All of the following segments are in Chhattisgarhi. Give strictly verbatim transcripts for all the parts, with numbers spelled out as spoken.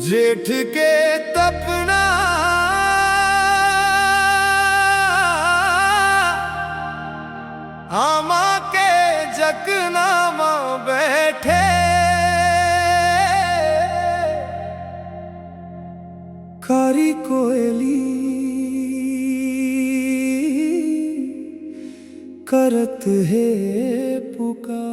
जेठ के तपना, आमा के जकना म बैठे, कारी कोयली करत हे पुकार।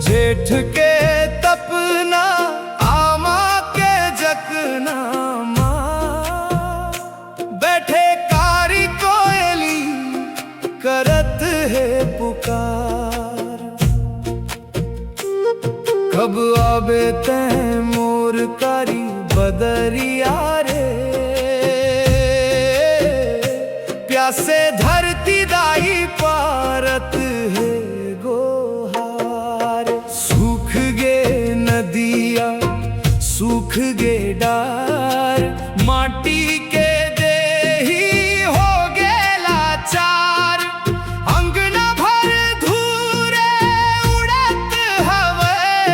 जेठ के तपना, आमा के जकना मा, बैठे कारी कोयली करत हे पुकार। कब आबे तैं मोर कारी बदरिया रे, प्यासे धरती दाई पारत हे गोहार। सूख गे नदिया, सूख गे डार, माटी के देही हो गे लाचार। अंगना भर धूरे उड़त हवय,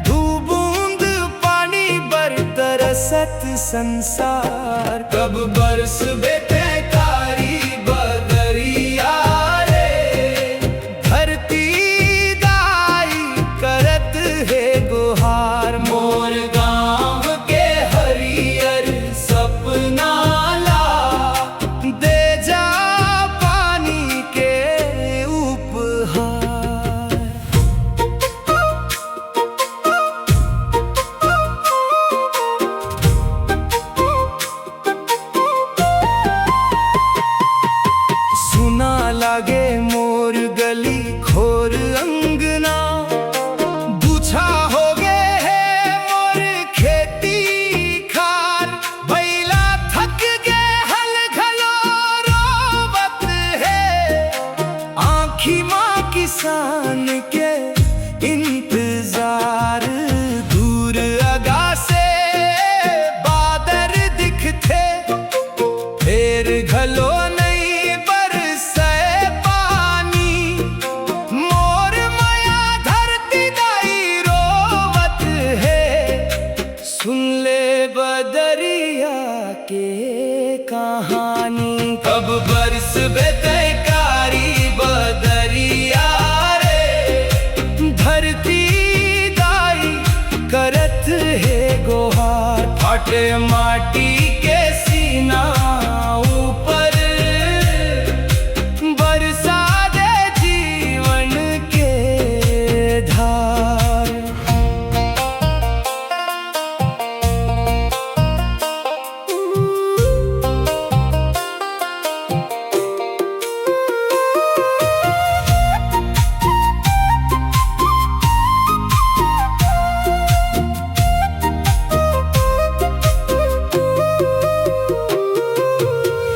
दू बूंद पानी बर तरसत संसार। कब बरसबे तैं कारी बदरिया रे, धरती दाई करत हे गोहार। मोर गांव के हरियर सपना ला दे जा पानी के उपहार। सुना लागे मोर गली खोर अंगना, दूछा हो गे हे मोर खेती खार। बइला थक गे हल घलो रोवत हे, आँखी मा किसान के इंतजार। दूर अगा से बादर दिखथे, फेर घलो नइ बरसय पानी। मोर मया धरती दाई रोवत हे, सुन ले बदरिया के कहानी। कब बरसबे तैं कारी बदरिया रे, धरती दाई करत हे गोहार। फाटे माटी के सीना ऊपर, बरसा दे जीवन के धार।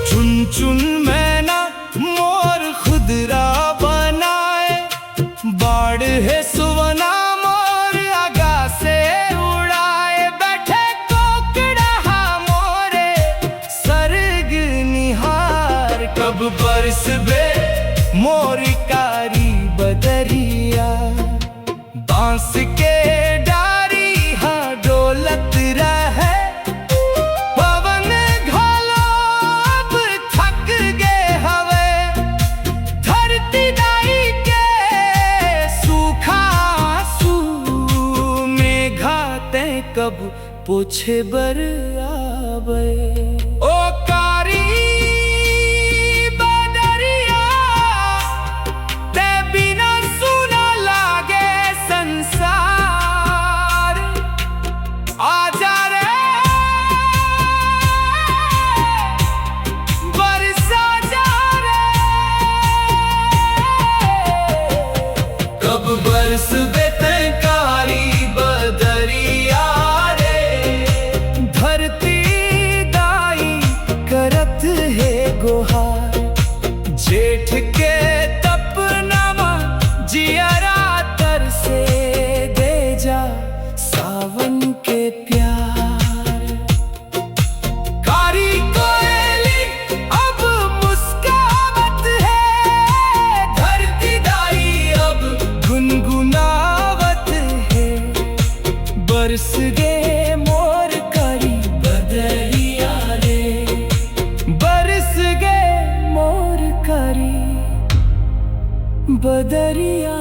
चुन चुन मैना मोर खुदरा बनाए, बाढ़ हे सुवना मोर अगा से उड़ाए। बैठे कोकड़ा हा मोरे सरग निहार। कब बरसबे मोर कारी बदरिया, बांस के डारी हा डोलत रहय। पवन घलो अब थक गे हवय, धरती दाई के सूखा आंसू। मेघा तैं कब पोछे बर आबे। ओ कारी बदरिया, तैं बिना सुना लागे संसार। आजा रे, बरसा जा रे। कब बरसबे तैं कारी बदरिया रे, धरती दाई बदरिया